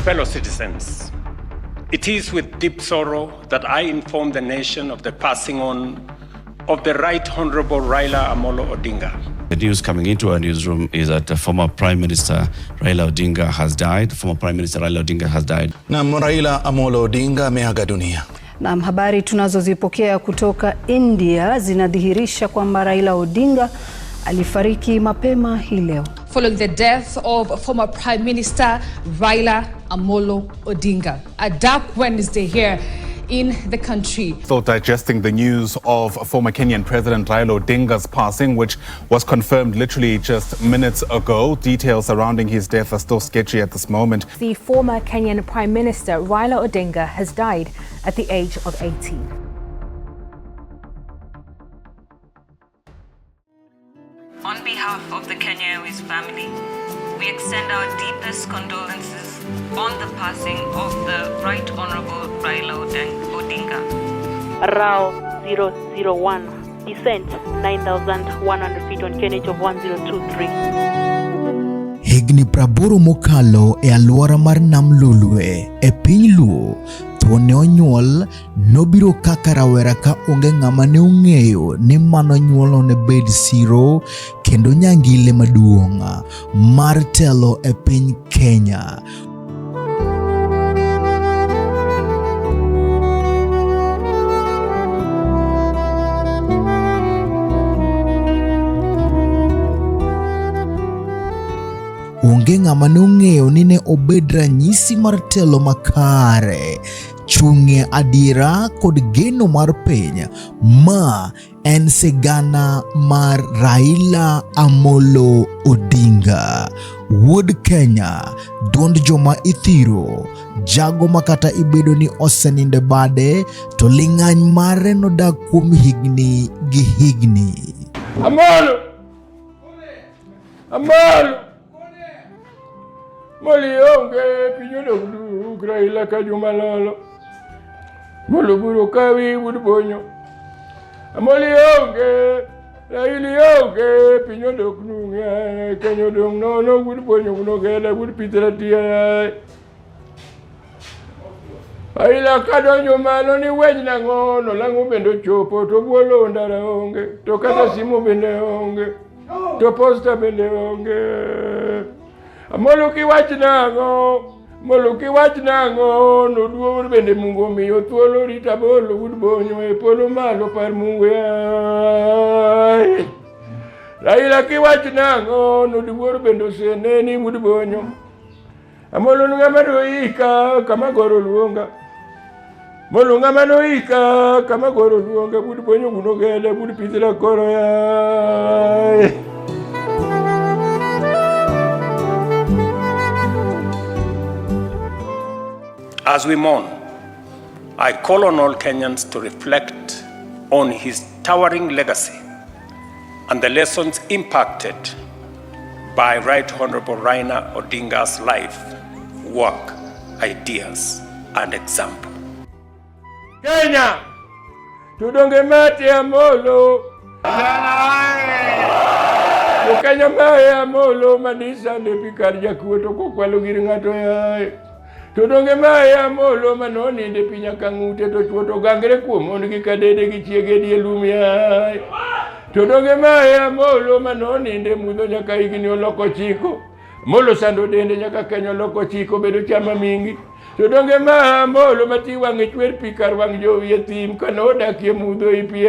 Fellow citizens, it is with deep sorrow that I inform the nation of the passing on of the Right Honorable Raila Amolo Odinga. The news coming into our newsroom is that the former Prime Minister Raila Odinga has died. Former Prime Minister Raila Odinga has died. Na Raila Amolo Odinga ameaga dunia. Na habari tunazozipokea kutoka India zinadhihirisha kwamba Raila Odinga alifariki mapema hii leo. Following the death of former Prime Minister Raila Amolo Odinga. A dark Wednesday here in the country. Still digesting the news of former Kenyan President Raila Odinga's passing, which was confirmed literally just minutes ago. Details surrounding his death are still sketchy at this moment. The former Kenyan Prime Minister Raila Odinga has died at the age of 80. On behalf of the Kenya Airways family, we extend our deepest condolences on the passing of the Right Honorable Raila Odinga. RAO 001, descent 9,100 feet on QNH of 1023. Higni 80 mokalo e alwora mar Nam Lolwe e piny Luo, thuon ne onyuol nobiro kaka rawera ka onge ng'ama ne ong'eyo ni mano nyuolno ne bed siro kendo nyangile maduong' mar telo e piny Kenya. Onge ng'ama ne ong'eyo ni ne obed ranyisi mar telo makare, chung'e adiera kod geno mar piny. Ma en sigana mar Raila Amolo Odinga, wuod Kenya, duond joma ithiro, jago ma kata ibedo ni osenindo e bade, to ling'any mare nodak kuom higni gi higni. Amolo! Amolo! Moli onge piny odok duk Raila ka juma lolo. Molo buro kawi wuod bonyo. Amoli onge Raila onge piny odok nung Kenya odong' nono wuod bonyo wuod ogeda wuod pithra tia. Raila kadonjo malo ni weny nang'o no lang'o bende ochopo to bwolo ndara onge to kata simu bende onge to posta bende onge. Amolo kiwach nang'o Molo kiwach nang'o noduogo bende Mungu omiyo thuolo rita bolo wuod bonyo e polo malo par Mungu yaye. Raila kiwach nang'o nodiwuor bende oseneni wuod bonyo. Amolo ng'ama noika kama goro luonga. Molo ng'ama noika kama goro luonga wuod bonyo wuod ogeda wuod pithra koro yaye. As we mourn, I call on all Kenyans to reflect on his towering legacy and the lessons impacted by Right Honorable Raila Odinga's life, work, ideas, and example. Kenya, tudonge mate Amolo. Jo Kenya mae Amolo manisande pi kar jakuo to kokwalo gir ng'ato yaye. To donge mae Amolo manoninde pi nyaka ng'ute to chwo to gangre kuom mondgi kadede gi chiege die lum yaye. To donge mae Amolo manoninde mudho nyaka higni oloko chiko. Amolo sando dende nyaka Kenya oloko chiko bedo chama mingi. To donge ma Amolo mati wang'e chwer pi kar wang' jowi e thim kane odakie mudho i pi.